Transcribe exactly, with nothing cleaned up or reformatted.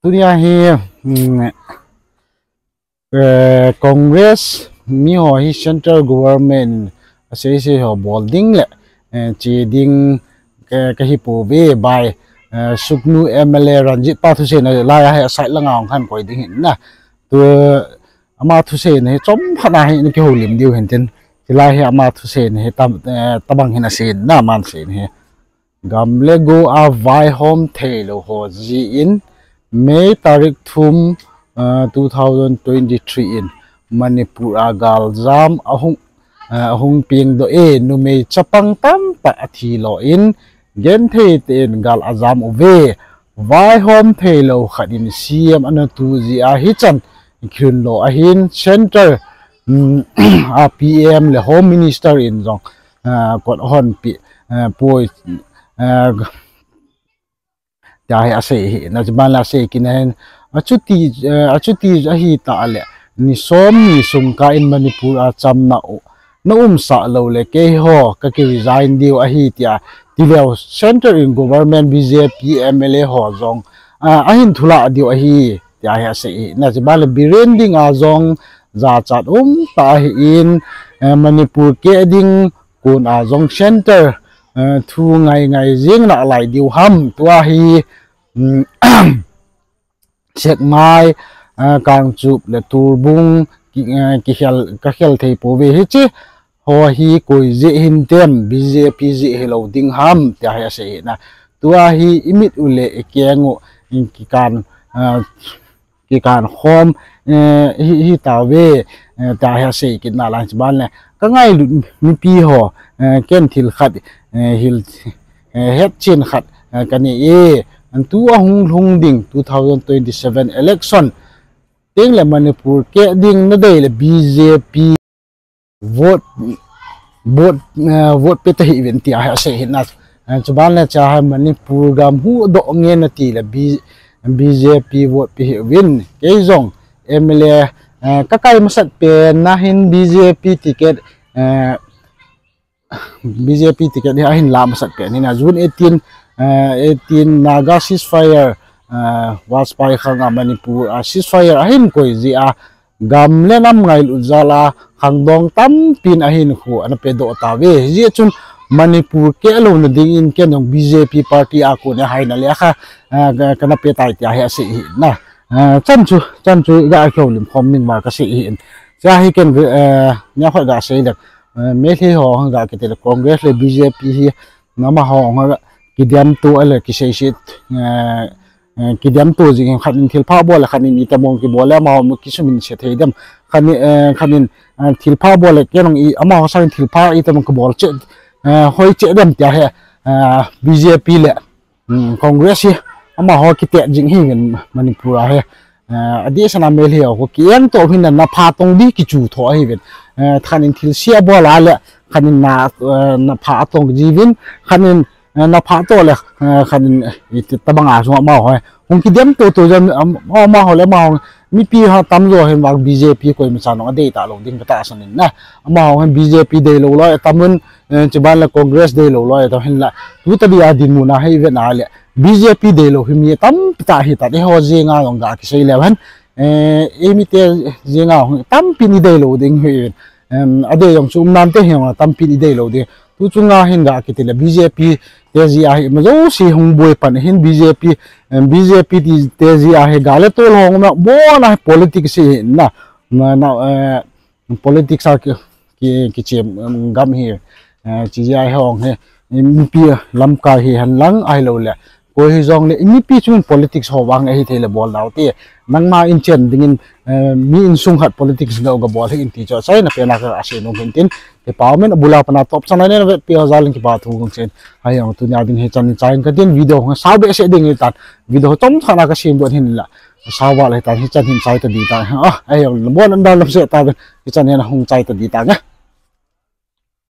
Tunia hi, um, eh, Congress mi ho hi central government asei sei ho bol ding le, eh, che ding, eh, kahi pouve bai, eh, Sugnu M L A Ranjit pa thuseina lai a hi aside langa hung khan koi ding hin na. Tu ama thuseina hi chomkhat na hi na kihoulim diu hin tin. Hilai hi ama thuseina hi tam, eh, tabang hin asei na man sei hi. Gam le go a vaihom theilou ho jeh in May tarik thum, ah, two thousand twenty-three in Manipur a galjam ahung, ah, ahung pengdoh e, numei chapang tamtah athi lou in, genthei tah in gal ajam uve. Vaihom theilou khat in C M ana tu jeh a hichan kilhun lou ahin, Centre, um, a P M le Home Minister in jong, ah, kot ahonpeh, ah, poi, ah, tia hi asei hi, na chuban le asei kit in ahin, achuti, eh, achuti ahitah le, ni som ni sung kah in Manipur a chamna u, na umsah lou le, keiho, kaki resign diu ahi tia, tileu Centre in government B J P M L A ho jong, ah, ahin thulah diu ahi, tia hi asei hi, na chuban le Biren dinga jong, jachat umtah ahin, eh, Manipur keh ding, kon a jong Centre, eh, thu ngai ngai jing nalai diu ham, tua hi, um, Sekmai, eh, Kangchup le Torbung, ki, eh, kikhel, kakhel thei pouve hiche ho hi koi jeh hintem, B J P jeh hilou ding ham, tia hi asei hi na. Tua hi imit u le ikeng u, in kikan, eh, kikan khom, eh, hi, hitauve, eh, tia hi asei kit nalai chuban le. Kangailut mipi ho, eh, ken thil khat, eh, hil, eh, hetchen khat, eh, kanei e, antu ahung lhung ding two thousand twenty-seven election teng le Manipur keh ding nadei le B J P vote, vote, eh, vote pe tahih uvin tia hi asei hi na. Eh, chuban le cha hi Manipur gam huhdoh nge nati le B-, B J P vote pe hih uvin. Kei jong M L A, eh, kakai masat pen na hin B J P ticket, eh, B J P ticket hi ahin la masat pen hi na. June eighteen, eh, eighteen Naga ceasefire, eh, Vajpayee khang a Manipur a ceasefire ahin koi jeh a, gam le nam ngailut jal a khangdong tampin ahinkho ana pedoh tauve. Hijeh chun Manipur keh louna dingin ken jong B J P party a kon a haina le kha, ah, ka, kana pe tai tia hi asei hi na. Ah, chan chu, chan chu ga kihoulim khom ning ma kasei hi in. Cha hi ken, eh, nia khat ga sei le, eh, Meitei ho hung ga kiti le Congress le B J P hi, amaho hung ga kidem to a le kisei sit, eh, eh, kidem to jing khat in thilpha bol le khat in itobang kibol le amaho mu kisumin se thei dem. Khat in, eh, khat in, eh, thilpha bol le ken jong i, amaho sang thilpha itobang kibol che, eh, hoi che dem tia hi, eh, B J P le, um, Congress hi, amaho kitet jing hi uvin Manipur a hi. Eh, adeh sena Meitei ho kieng to hin na pha tong di kichu tho hi uvin. Eh, khat in thilse abol a le, khat in na, eh, na pha atong ji uvin, khat in eh, na pha to le, eh, khat in, eh, iti tobang a jong amaho hi. Hung kidem to to jong, am-, amaho le amaho. Mipi ho tamjo hin vang B J P koima chan jong adei talou ding katahsan in na. Amaho hin B J P deilou loi atam un, eh, chuban le Congress deilou loi atam hin la. Tu tadi a dinmun a hi vet na le. B J P deilou hi mi tampi tah hi ta. Eiho jeng a jong ga kisei le hen. Eh, eimite jeng a jong tampin ideilou ding hi. Em, adei jong chu um nante hi jong tampin ideilou ding. Tu chunga hin ga kiti le B J P te jeh a hi ima jouse hung boi pan hin B J P, em, B J P ti, te jeh a hi ga le tol hung na bon a hi politics hi na, na, na, eh, politics a ki, ki, kichem, em, gam hi, eh, chi jeh a hi hung hi, em, mipi lamkai hi hen lang ahilou le. Koi hi jong le, mipi chun politics ho vang ahi thei le bol dau te. Nangma in chen dingin, eh, mi insung khat politics ga, ga bol hi in ti chu, achaina pen a ka asei nom hin tin. Kipa umin abul a pat na top chan a nei na vetpi ho jal in kipa thu kong chen. Ahi jong tunia ding hichan in chai in katin video hung sao behseh ding hitan. Video chomkhat na kasem doh hin la. Sao val hitan hichan hin chai ta di ta. Ah, ahi jong bon an dal lam se ta ben. Hichan hin hung chai ta di ta nga.